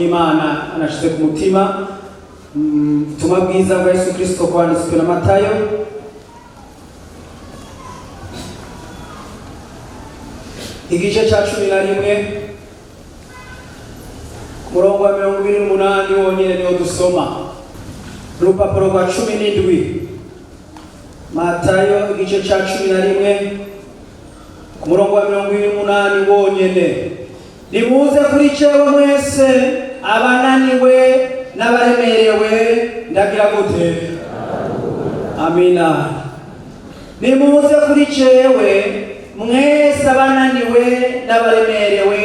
Ry'Imana anashize ku mutima. Ubutumwa bwiza bwa Yesu Kristo kwanditswe na Matayo, igice cya 11, ku murongo wa 28 wonyine niwo dusoma, urupapuro rwa 17. Matayo igice cya 11, ku murongo wa 28 wonyene. Nimuze kuri jewe mwese abananiwe n'abaremerewe, ndagira gute? Amina. Nimuze kuri jewe mwese abananiwe n'abaremerewe,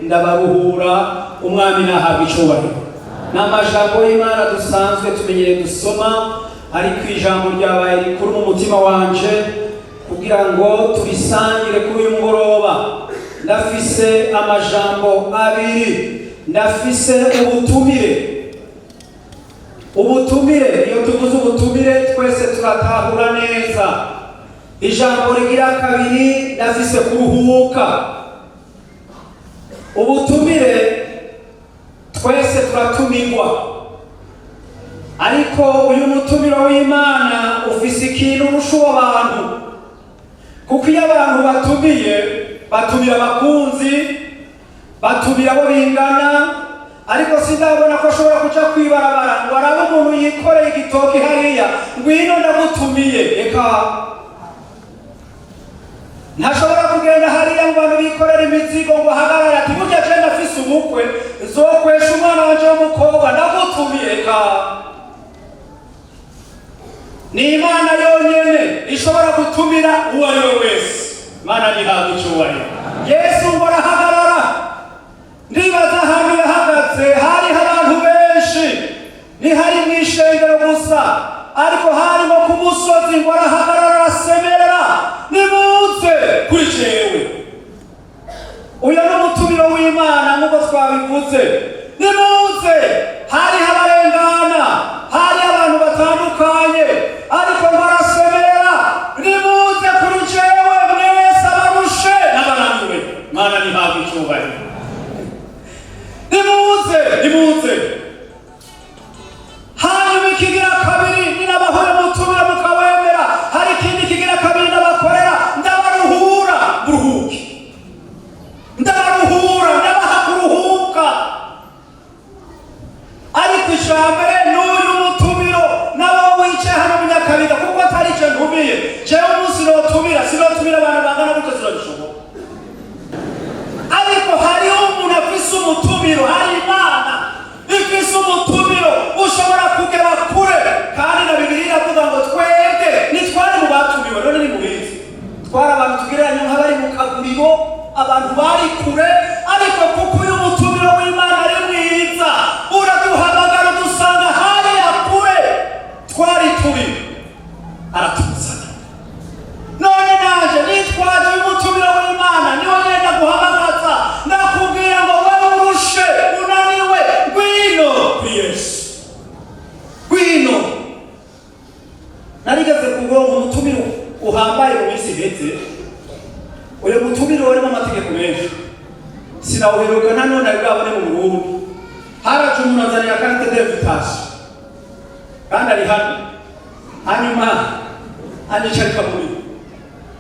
ndabaruhura. Umwami nahabwa icubahiro. Ni amajambo y'Imana dusanzwe tumenyereye dusoma, ariko ijambo ryabaye rikuru mu mutima wanje kugira ngo turisangire kuri uyu mugoroba. Ndafise amajambo abiri. Ndafise ubutumire. Ubutumire, iyo tuvuze ubutumire twese turatahura neza. Ijambo rigira kabiri, ndafise kuruhuka. Ubutumire, twese turatumirwa, ariko uyu mutumiro w'Imana ufise ikintu urusha uw'abantu, kuko iyo abantu batumiye, batumira abakunzi, batumira abo bingana, ariko sindabona ko ashobora kuja kwibarabara ngo arabe umuntu yikoreye igitoki hariya, "Ngwino ndagutumiye." Reka, ntashobora kugenda hariya ngo abantu bikorera imizigo ngo ahagarare ati: "Burya je ndafise umukwe, nzokwesha umwana wanje w'umukobwa, ndagutumiye." Reka, ni Imana yonyene ishobora gutumira uwo ari we wese. Imana ntihabwa icyubahiro. Yesu ngo arahagarara. Ndibaza ahantu yahagaze hariho abantu benshi, ntihari mu ishengero gusa, ariko harimo ku musozi. Ngo arahagarara, arasemerera: "Nimuze kuri jewe." Uyu ni umutumiro w'Imana nk'uko twabivuze. Nimuze. Hariho abarengana, hari abantu batandukanye, ariko ngo arasemerera: "Nimuze kuri jewe mwese abarushe n'abananiwe." Mana ntihabwe icyubahiro. Nimuze, nimuze. Hanyuma ikigira kabiri, ninabahuye mutumira mukawemera, hari ikindi kigira kabiri ndabakorera: ndabaruhura muruhuke, ndabaruhura, ndabaha kuruhuka. Ariko icambere n'uyu mutumiro nabo wicaye hano mu Nyakabiga, kuko atari ico ntumiye jewe. Umunsi notumira, sinotumira abantu bangana gutyo, sinabishobora. Ariko hariho umuntu afise umutumiro, hari Imana ifise umutumiro ushobora kugera kure. Kandi na Bibiliya iravuga ngo twebwe ntitwari mu batumiwe. None nimubizi, twari abantu tugereranya nk'abari mu kaguriro, abantu bari kure, ariko kuko uyu mutumiro w'Imana ari mwiza, uraduhamagara udusanga hariya kure twari turi, aratuzana. None nanje nitwaje uyu mutumiro w'Imana, niwo ngenda guhamagaza, ndakubwira ngo: wewe urushe, unaniwe, ngwino kuri Yesu, ngwino. Narigeze kugonga umutumiro uhambaye mu minsi iheze. Uyu mutumiro warimo amategeko menshi, sinawuheruka nanone ari bwabone mu Burundi. Haraje umuntu azanira carte d'invitation, kandi ari hano, hanyuma anyicarika muri,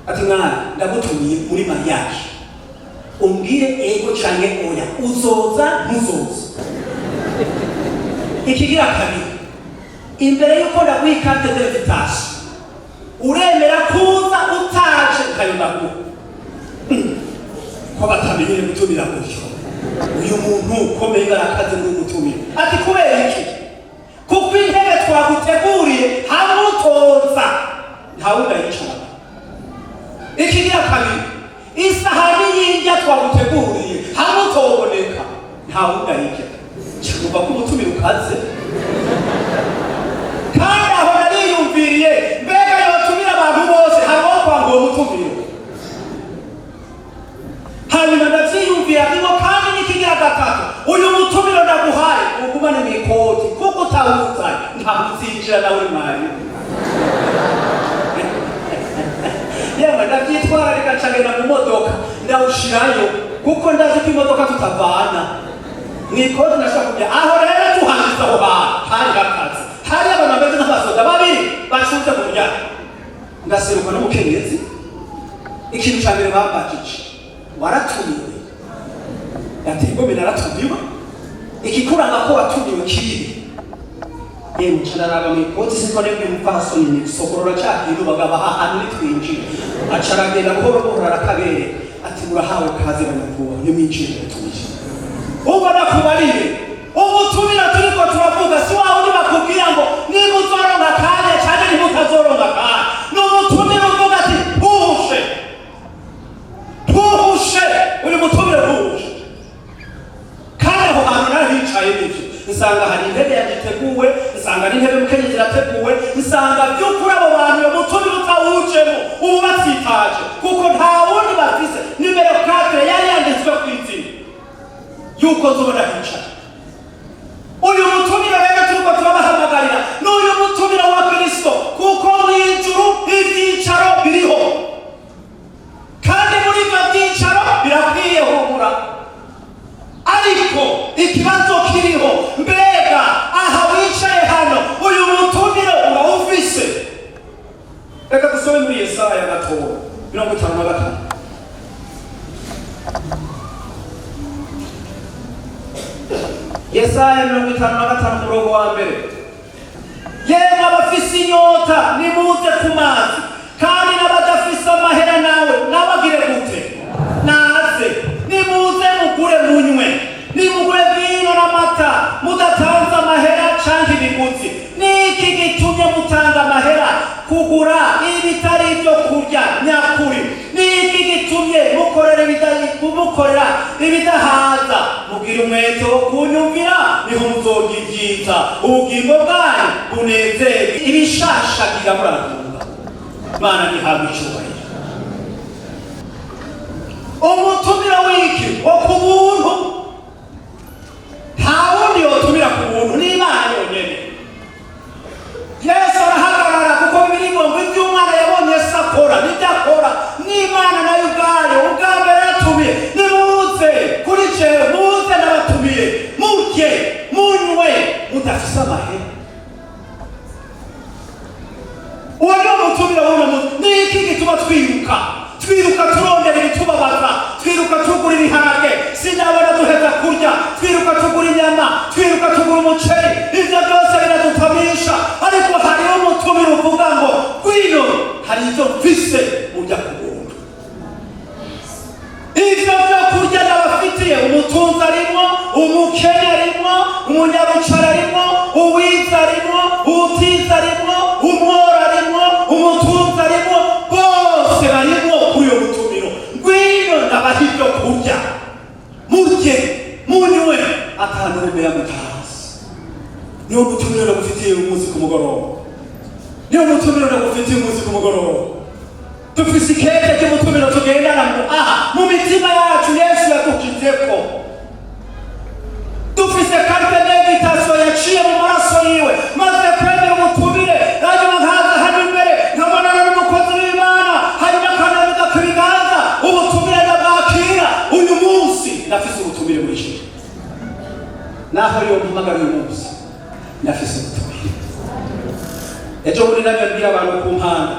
ati: "Mwana, ndagutumiye muri mariage, umbwire ego canke oya, uzoza ntuzoza? Ikigira kabiri, imbere yuko ndaguha carte d'invitation, uremera kuza? Utaje nkayo ndaguha." Ko batamenyere gutumira gutyo, uyu muntu ukomeye arakaze muri gutumira. Ati: "Kubera iki?" "Kuko intebe twaguteguriye, hamwe utoza ntawundi ayicara. Ikigira kabiri, isahani y'indya twaguteguriye, hamwe utoboneka ntawundi ayirya." Cyangwa ko umutumira ukaze. Kandi aho nariyumviriye: mbega yotumira abantu bose, hari uwo kwanga uwo mutumiro? Hanyuma ndavyiyumvira ndimo. Kandi n'ikigira gatatu, uyu mutumiro ndaguhaye ugumane mu ikoti, kuko utawuzanye ntabwo uzinjira nawe uri mwarimu. Yewe, ndavyitwararika, ncagenda mu modoka ndawushirayo, kuko ndazi ko imodoka tutavana. Mu ikoti nashobora kujya aho. Rero tuhashize aho hantu hari hakaze, hari abantu bameze nk'abasoda babiri bacunze ku muryango. Ndaseruka n'umukenyezi. Ikintu cya mbere bambajije: "Waratumiwe?" Ati: "Ngo naratumiwe." "Ikikuranga ko watumiwe kibi?" Yemwe, nca mu ikoti, siko nibwo umupfasoni ni sokorora cya kintu bagaba aha hantu nitwinjira. Aca aragenda buhoro buhoro, arakabere, ati: "Murahawe kaze banyakubahwa, nimwinjire mutumiye." Ubona kubarire ubutumira turiko turavuga si wa wundi bakubwira ngo niba uzoronka akanya canke niba utazoronka akanya. Ni ubutumire uvuga ati: "Ntuhushe, ntuhushe, uri mutumire, ntuhushe." Kandi aho hantu narahicaye nivyo, nsanga hari intebe yagiteguwe, nsanga n'intebe mukenyezi zirateguwe, nsanga by'ukuri abo bantu iyo mutumire utawujemo ubu batsitaje, kuko nta wundi bafise. Numéro 4 yari yanditswe ku izina yuko nzobona hicaye. Uyu mutumiro rero turiko turabahamagarira ni uyu mutumiro wa Kristo, kuko mu ijuru ivyicaro biriho, kandi muri ivyo vyicaro birakwiye. Humura. Ariko ikibazo kiriho: mbega aha wicaye hano, uyu mutumiro urawufise? Reka dusome muri Yesaya gatoya, 55. Yesaya 55, umurongo wa mbere: "Yemwe abafise inyota, nimuze ku mazi, kandi n'abadafise amahera nawe nabagire gute? Naze. Nimuze mugure munywe, nimugure vino n'amata mudatanze amahera canke ibiguzi. Niki gitumye mutanga amahera kugura ibitari ibyo kurya nyakuri? Niki gitumye mukorera ibidahaza? Mugire umwete wo kunyumvira, niho muzorya ibyiza, ubugingo bwanyu bunezerwe." Ibishashagira muratunga. Imana ntihabwe icyubahiro. Umutumiro w'iki? Wo ku buntu. Nta wundi yotumira ku buntu, ni Imana yonyene. Yesu arahagarara, kuko bibiri ngo ibyo umwana yabonye se akora nibyo akora. N'Imana nayo ubwayo ubwa mbere yaratumiye: "Nimuze kuri jewe, muze, n'abatumiye, murye munywe mudafise amahera." Uwo niwo mutumiro w'uno munsi. Ni iki gituma twiruka, twiruka turondera ibitubabaza, twiruka tugura ibiharage, sinabona duheza kurya, twiruka tugura inyama, twiruka tugura umuceri? Ibyo byose biradutamisha, ariko hariho umutumiro uvuga ngo: "Ngwino, hari ibyo mfise ujya ku buntu, ibyo byo kurya ndabafitiye." Umutunzi arimwo, umukene arimwo, umunyarucara arimwo, uwize arimwo, utize arimwo, umworo arimwo, umutunzi arimwo, bose barimwo kuri uyo mutumiro. "Ngwino, ndabaha ibyo kurya, murye munywe atanurumeya mutazi." Niwo mutumiro ndagufitiye umunsi ku mugoroba, niwo mutumiro ndagufitiye umunsi ku mugoroba. Dufise ikete ry'umutumiro tugendana mu aha mu mitima yacu Yesu yadushizeko. Dufise carte d'invitation yaciye mu maraso yiwe. Maze kwemera ubutumire, hanyuma nkaza hano imbere, nkabonana n'umukozi w'Imana, hanyuma akanambika ku biganza, ubutumire ndabwakira. Uyu munsi ndafise ubutumire muri jewe. Naho yompamagara uyu munsi, ndafise ubutumire. Ejo bundi nabyo mbwira abantu ku mpanda,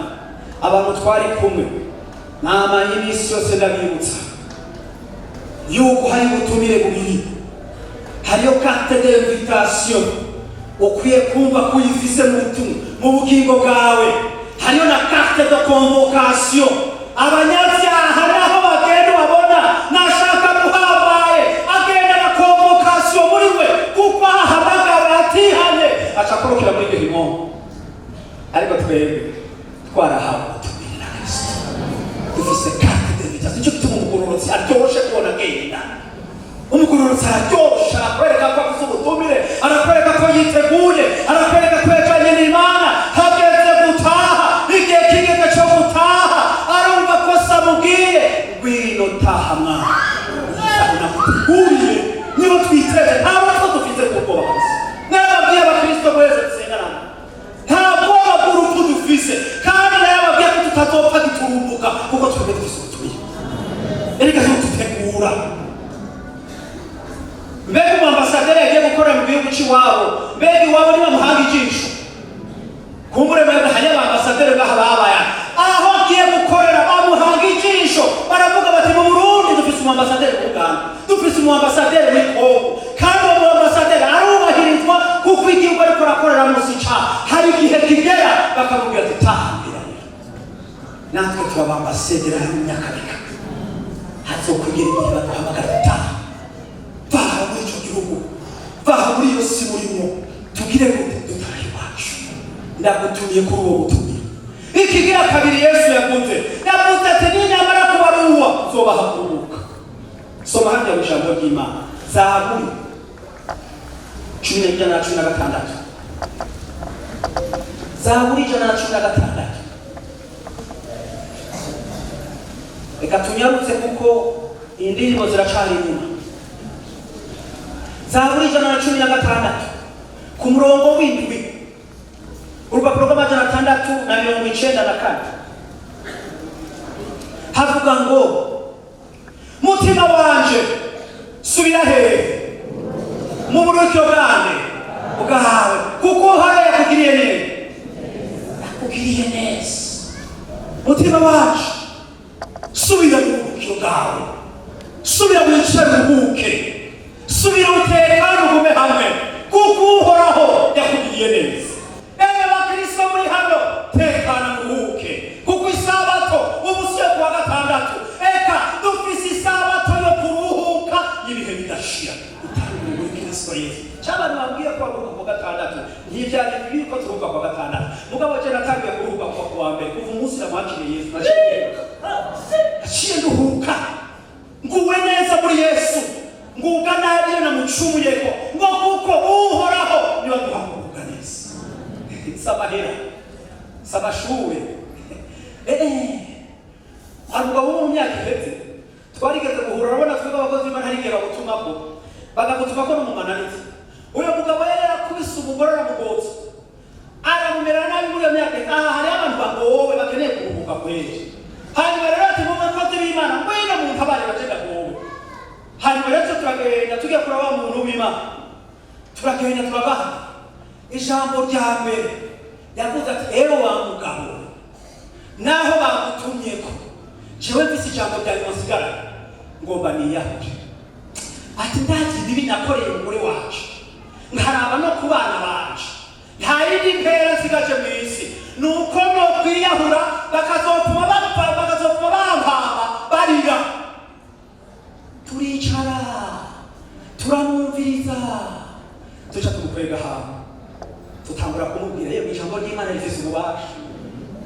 abantu twari kumwe, nama iminsi yose ndabibutsa yuko hari ubutumire bubiri. Hariyo carte d'invitation ukwiye kumva ko uyifise mu butumwa mu bugingo bwawe, hariyo na carte de convocation. Abanyabyaha naho bagenda ubabona nashaka guhambaye, agenda na convocation muri we, kuko ahamagara atihanye aca akorokera muri gehinomu. Ariko twebwe twarahawe ubutumire na Kristo, dufise carte d'invitation. Nicyo gituma umugororotsi aryoshe kubona agenda. Umugororotsi araryoshe, arakwereka ko afise ubutumire, arakwereka ko yiteguye, arakwereka ko yajanye n'Imana. Hageze gutaha, igihe kigeze cyo gutaha, arumva ko se amubwiye: "Ngwino, taha mwana, aho naguteguriye." Nibo twiteze, nta rupfu dufite kubwoba kabisa. Narababwiye abakristo mwese dusenganana, nta bwoba bw'urupfu dufise, kandi narababwiye ko tutazopfa giturumbuka, kuko twebwe dufise ubutumire. Erega tutegura. Mbega umwambasade Natwe turabambasedera hano imyaka hazokugera igihe baduhamagara dutaha. Vaha muri icyo gihugu, vaha muri iyo si murimo, tugire gute? Dutahe iwacu. Ndagutumiye kuri uwo butumire. Ikigira kabiri Yesu yavuze, yavuze ati: "Ninamara kubaruwa, nzobaha kuruhuka." Soma harya mu ijambo ry'Imana, Zaburi 116, Zaburi 116. Reka tunyarutse kuko indirimbo ziracari inyuma. Zaburi 116 ku murongo w'indwi, urupapuro rw'amajana 694, havuga ngo: "Mutima wanje, subira hehe? Mu buruhukiro bwande? Bwawe, kuko Uhoraho yakugiriye neza, yakugiriye neza." Mutima wanje, subira mu buruhukiro bwawe, subira wicare uruhuke, subira utekane, ugume hamwe, kuko Uhoraho yakugiriye neza. Ewe bakristo muri hano, tekana muruhuke, kuko isabato ubu si yo kuwa gatandatu. Eka, dufise isabato yo kuruhuka y'ibihe bidashira, utangure muri Kristo Yesu. Cy'abantu bambwiye ko baruhuka kuwa gatandatu, ntibyari bibi ko turuhuka kuwa gatandatu, mugabo je natangiye kuruhuka kuva kuwa mbere. Kuva umunsi namwakiriye Yesu, naciye nduhuka, nguwe neza muri Yesu, nguga nabi iyo namucumuyeko. Ngo kuko Uhoraho niwe aduha kuruhuka neza. Si amahera, si amashure. Hari umugabo wo mu myaka iheze twarigeze guhura. Urabona twebwe abakozi b'Imana, hari igihe bagutumako, bakagutumako no mu mananiza. Uyu mugabo yari yarakubise umugore, aramugotsa, aramumera nabi muri iyo myaka. Aha hariho abantu bagowe, bakeneye kuruhuka kweri. Hanyuma rero ati: "Mu bakozi b'Imana, ngwino mu ntabare, baje ndagowe." Hanyuma rero turagenda, tugiye kuraba wa muntu w'Imana, turagenda turabaha. Ijambo rya mbere yavuze ati: "Ewe wa mugabo, naho bagutumyeko, jewe mfise ijambo rya nyuma nsigaranye, ngomba niyahure." Ati: "Ndazi ibibi nakoreye umugore wacu, nkaraba no ku bana banje, nta yindi mpera nsigaje mu isi, nuko no kwiyahura, bakazopfuma bapfa, bakazopfuma bampamba barira." Turicara, turamwumviriza, tuca tumukwega ahantu, tutangura kumubwira: "Yewe, ijambo ry'Imana rifise ububasha."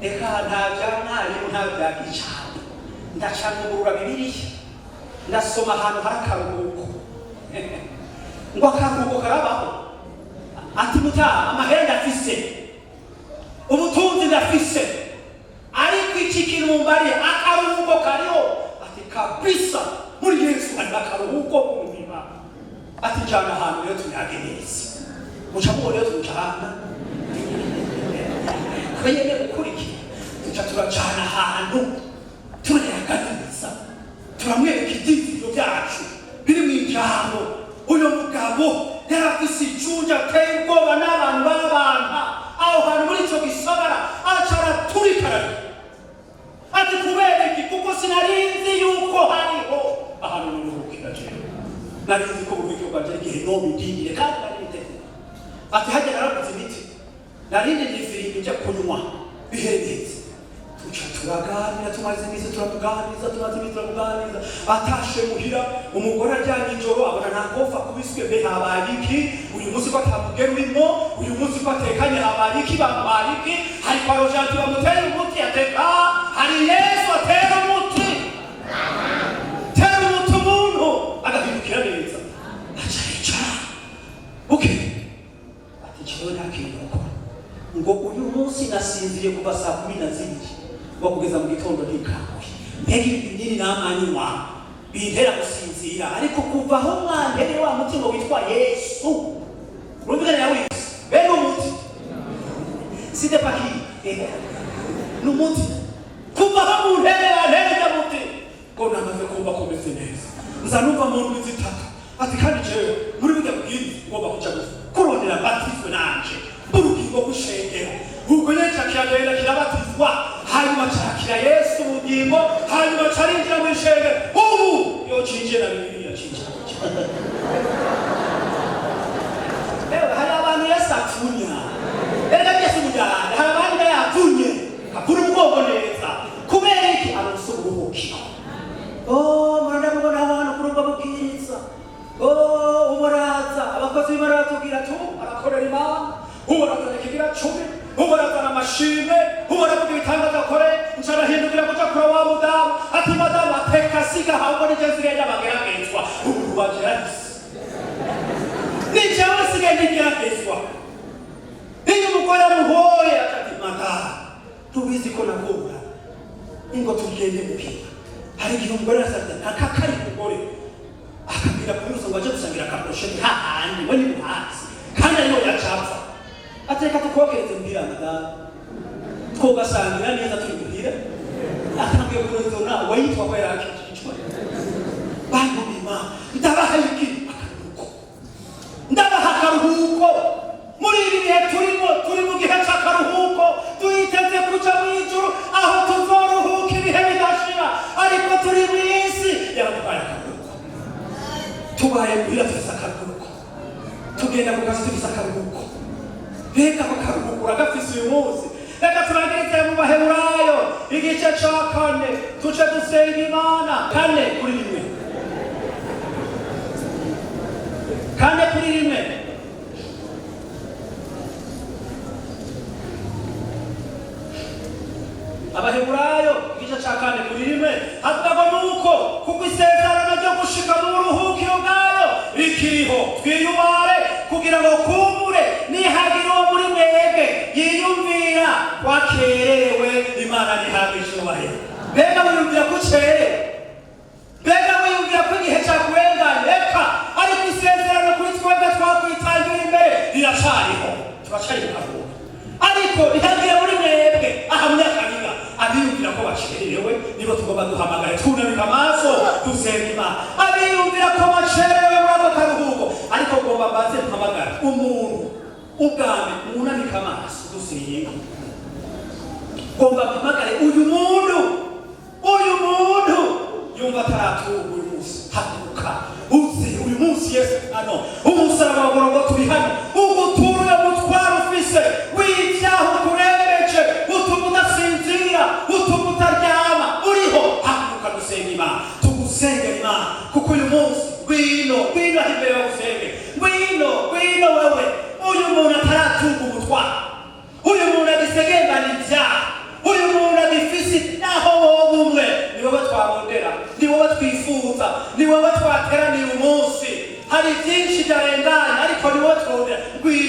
Reka, nta bya mwarimu, nta bya ijambo. Ndacanugurura Bibiliya, ndasoma ahantu hari akaruhuko. Ngo akaruhuko karabaho. Ati: "Mutaha, amahera ndafise, ubutunzi ndafise, ariko iki kintu mumbariye, akaruhuko kariho?" Ati: "Kabisa, muri Yesu hariho akaruhuko k'umubiri." Ati: "Njana ahantu rero tuyage neza." Muca mubona rero tumucana twene gukurikira, tuca turacana ahantu, turayaga neza, turamwereka ibyizigiro byacu biri mu ijambo. Uyu mugabo yari afise ijunja ateye ubwoba n'abantu b'abana aho hantu muri icyo gisagara, aca araturika. Ati: "Kubera iki? Kuko sinarinzi yuko hariho ahantu nuruhukira. Jewe nari nzi ko uburuhukiro bwanje ari igihe nobindindire, kandi nari niteguye." Ati: "Hajya naraguze imiti, narindiriye ifirimbi nja kunywa biheretse." Tuca turaganira, tumaze iminsi turamuganiriza, tumaze iminsi turamuganiriza. Atashe muhira, umugore aryamye ijoro, abona nta kofa akubiswe. Mbe habaye iki uyu munsi ko atamugera urimo? Uyu munsi ko atekanye, habaye iki? Bamuhaye iki? Hari kwa rojanti bamuteye umuti? Ateka, hari Yesu atera umuti, tera umuti umuntu agahindukira neza. Aca yicara buke, ati: "Jewe nta kintu gukora." Ngo: "Uyu munsi nasinziriye kuva saa 12 ngo kugeza mu gitondo ntikanguye. Mbega ibi binini namanywa bintera gusinzira, ariko kuva aho mwantereye wa muti ngo witwa Yesu." Urumvikana yawise bene umuti sidepaki ni umuti. "Kuva aho mu ntebe yantere muti, ngo namaze kumva komeze neza, nza numva mu ndwi 3." Ati: "Kandi jewe muri burya bwiza ngomba kuja kurondera batizwe nanje urugingo gushengera." Ubwo nyene ca kiragenda kirabatizwa, hanyuma cakira Yesu ubugingo, hanyuma carinjira mu ishengero. Ubu yo cinjiye na Bibiliya, cinjira. Ewe, hari abantu Yesu apfunya. Erega Yesu mujyana, hari abandi bayapfunye, avuna umugongo neza ku Wanje yarahise, ni jewe nsigaye ntigeragezwa. Iyo umugore amuhoye akati: "Madamu, tubizi ko nakunda, ingo tugende muhira." Hari igihe umugore arasabye akakari, umugore akabwira kunyuza ngo aje gusangira aka brochette hahandi we ni buhazi kandi ariho yacapfa. Ateka tukokereze muhira, madamu, twogasangira neza turi muhira. Atangiye kurezona we yitwa ko yarakijijwe. Bantu b'Imana, ndabaha iki? Akaruhuko. Ndabaha akaruhuko. Muri ibi bihe turimo, turi mu gihe cy'akaruhuko. Tuyiteze kuja mu ijuru aho tuzoruhuka ibihe bidashira, ariko turi mu isi yaratwaye akaruhuko. Tubaye muhira dufise akaruhuko, tugenda ku kazi dufise akaruhuko. Mbega ako karuhuko uragafise uyu munsi? Reka turangirize mu Baheburayo igice ca 4, tuce dusenga Imana. 4:1, 4:1. Abaheburayo igice ca 4:1 havuga ngo: "Nuko kuko isezerano ryo gushika mu buruhukiro bwayo rikiriho, twiyubare kugira ngo kumbure nihagira uwo muri mwebwe yiyumvira wakerewe." Imana ntihabwe icubahiro. Mbega wiyumvira ko ucerewe? Mbega wiyumvira ko igihe cyakurenganye? Reka, ariko isezerano kuri twebwe twakwitangira imbere riracariho, turacari mu karuhuko. Ariko ntihagire muri mwebwe aha munyakabiga abiyumvira ko bacerewe, nibo tugomba duhamagare. Twunamika amaso, dusenga Imana. Abiyumvira ko bacerewe muri ako karuhuko, ariko ngomba mbanze mpamagara umuntu ubwami. Mwunamika amaso, dusenga. Ngomba mpamagare uyu muntu. Uyu muntu yumva ataratunga uyu munsi, haguruka uze uyu munsi. Yesu hano, umusaraba wa Gorogota uri hano ugutura mutwaro ufise w'ibyaha ukuremeje, utuma udasinzira, utuma utaryama, uriho. Haguruka dusenga Imana, tugusengera Imana, kuko uyu munsi, ngwino, ngwino aho imbere bagusenge. Ngwino, ngwino wewe. Uyu muntu ataratunga umutwaro, uyu muntu agisegembana ibyaha, uyu muntu agifise naho wowe umwe, ni wowe twarondera, ni wowe twifuza, ni wowe twateraniye umunsi. Hari byinshi byarenganye, ariko ni wowe turondera. Ngwino.